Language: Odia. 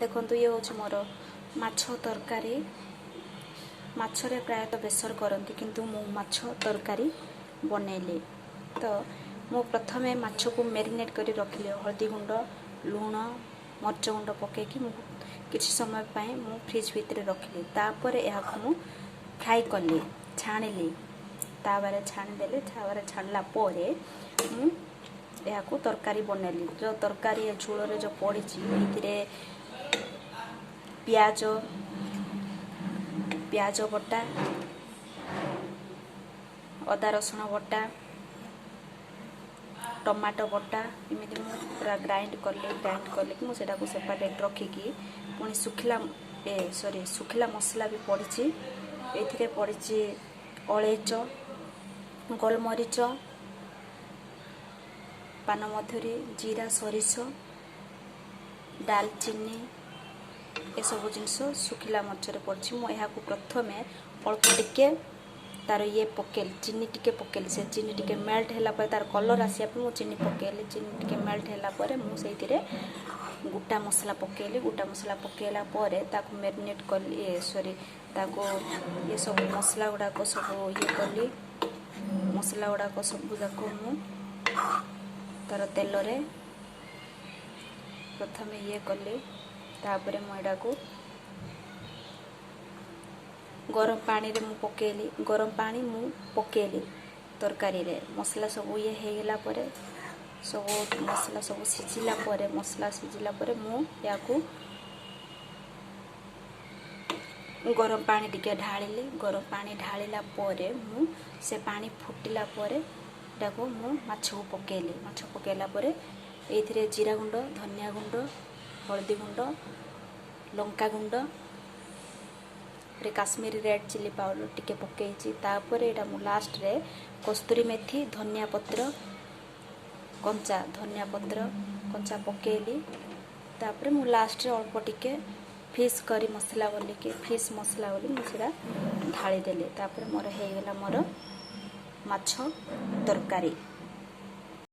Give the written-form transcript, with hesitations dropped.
ଦେଖନ୍ତୁ, ଇଏ ହେଉଛି ମୋର ମାଛ ତରକାରୀ। ମାଛରେ ପ୍ରାୟତଃ ବେସର କରନ୍ତି, କିନ୍ତୁ ମୁଁ ମାଛ ତରକାରୀ ବନେଇଲି। ତ ମୁଁ ପ୍ରଥମେ ମାଛକୁ ମ୍ୟାରିନେଟ୍ କରି ରଖିଲି। ହଳଦୀ ଗୁଣ୍ଡ, ଲୁଣ, ମରିଚ ଗୁଣ୍ଡ ପକାଇକି ମୁଁ କିଛି ସମୟ ପାଇଁ ମୁଁ ଫ୍ରିଜ୍ ଭିତରେ ରଖିଲି। ତାପରେ ଏହାକୁ ମୁଁ ଫ୍ରାଏ କଲି, ଛାଣିଲି, ତାୱାରେ ଛାଣିଦେଲି। ତାୱାରେ ଛାଣିଲା ପରେ ମୁଁ ଏହାକୁ ତରକାରୀ ବନେଇଲି। ଯେଉଁ ତରକାରୀ ଝୋଳରେ ଯେଉଁ ପଡ଼ିଛି, ଏଇଥିରେ ପିଆଜ ବଟା, ଅଦା ରସୁଣ ବଟା, ଟମାଟୋ ବଟା, ଏମିତି ମୁଁ ପୁରା ଗ୍ରାଇଣ୍ଡ କଲି। ଗ୍ରାଇଣ୍ଡ କଲିକି ମୁଁ ସେଇଟାକୁ ସେପାରେଟ୍ ରଖିକି ପୁଣି ଶୁଖିଲା ଏ ସରି ଶୁଖିଲା ମସଲା ବି ପଡ଼ିଛି। ଏଇଥିରେ ପଡ଼ିଛି ଅଳେଇଚ, ଗୋଲମରିଚ, ପାନମଧୁରୀ, ଜିରା, ସୋରିଷ, ଡାଲଚିନି, ଏସବୁ ଜିନିଷ ଶୁଖିଲା ମରିଚରେ ପଡ଼ିଛି। ମୁଁ ଏହାକୁ ପ୍ରଥମେ ଅଳ୍ପ ଟିକେ ତାର ଇଏ ପକେଇଲି, ଚିନି ଟିକେ ପକେଇଲି। ସେ ଚିନି ଟିକେ ମେଲ୍ଟ ହେଲା ପରେ, ତାର କଲର୍ ଆସିବା ପାଇଁ ମୁଁ ଚିନି ପକେଇଲି। ଚିନି ଟିକେ ମେଲ୍ଟ ହେଲା ପରେ ମୁଁ ସେଇଥିରେ ଗୋଟା ମସଲା ପକେଇଲି। ଗୋଟା ମସଲା ପକେଇଲା ପରେ ତାକୁ ମ୍ୟାରିନେଟ୍ କଲି, ସରି, ତାକୁ ଇଏ ସବୁ ମସଲା ଗୁଡ଼ାକ ସବୁ ଇଏ କଲି। ମସଲା ଗୁଡ଼ାକ ସବୁ ଯାକ ମୁଁ ତାର ତେଲରେ ପ୍ରଥମେ ଇଏ କଲି। ତାପରେ ମୁଁ ଏଇଟାକୁ ଗରମ ପାଣିରେ ମୁଁ ପକେଇଲି। ଗରମ ପାଣି ମୁଁ ପକେଇଲି ତରକାରୀରେ। ମସଲା ସବୁ ଇଏ ହେଇଗଲା ପରେ, ସବୁ ମସଲା ସବୁ ସିଝିଲା ପରେ, ମସଲା ସିଝିଲା ପରେ ମୁଁ ଏହାକୁ ଗରମ ପାଣି ଟିକେ ଢାଳିଲି। ଗରମ ପାଣି ଢାଳିଲା ପରେ ମୁଁ ସେ ପାଣି ଫୁଟିଲା ପରେ ଏଟାକୁ ମୁଁ ମାଛକୁ ପକେଇଲି। ମାଛ ପକେଇଲା ପରେ ଏଇଥିରେ ଜିରା ଗୁଣ୍ଡ, ଧନିଆ ଗୁଣ୍ଡ, ହଳଦୀ ଗୁଣ୍ଡ, ଲଙ୍କା ଗୁଣ୍ଡ, କାଶ୍ମୀରୀ ରେଡ଼୍ ଚିଲି ପାଉଡ଼ର ଟିକେ ପକେଇଛି। ତାପରେ ଏଇଟା ମୁଁ ଲାଷ୍ଟରେ କସ୍ତୁରୀ ମେଥି, ଧନିଆ ପତ୍ର କଞ୍ଚା, ଧନିଆ ପତ୍ର କଞ୍ଚା ପକେଇଲି। ତାପରେ ମୁଁ ଲାଷ୍ଟରେ ଅଳ୍ପ ଟିକେ ଫିସ୍ କରି ମସଲା ବୋଲିକି, ଫିସ୍ ମସଲା ବୋଲି ମୁଁ ସେଇଟା ଢାଳିଦେଲି। ତାପରେ ମୋର ହେଇଗଲା ମୋର ମାଛ ତରକାରୀ।